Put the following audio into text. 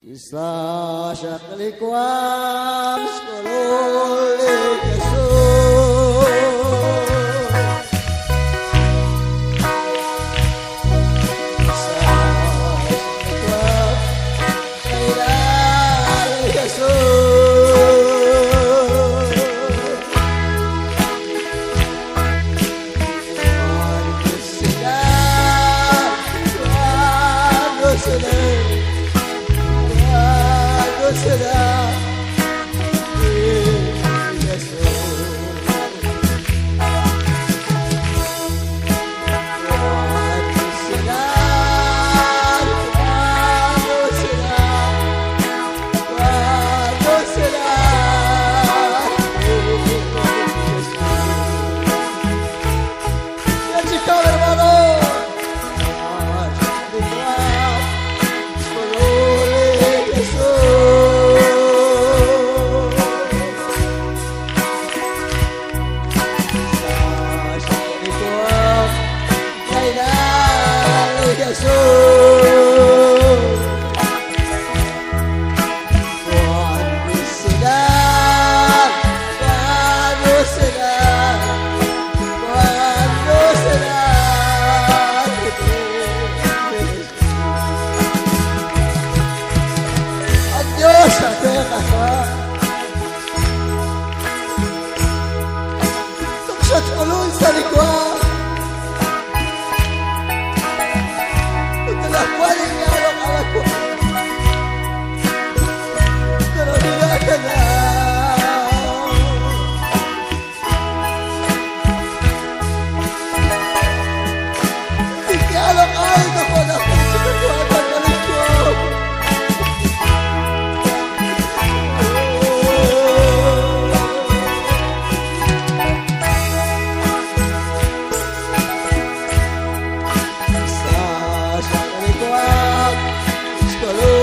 Sa xaq li waam xk'ulul li Jesus. Sa xaq li waam xrahilal li Jesus. Cuando será, cuando será, cuando será mi Jesús. Cuando será, cuando será, cuando será mi Jesús. Ya chica, hermano. Cuando será, cuando será, cuando será que te Ang Diyos at Tong sa likwa. Pero ka na. Itialok ay ako na sa kagwatan na likwa. Sa xaq li waam xk'ulul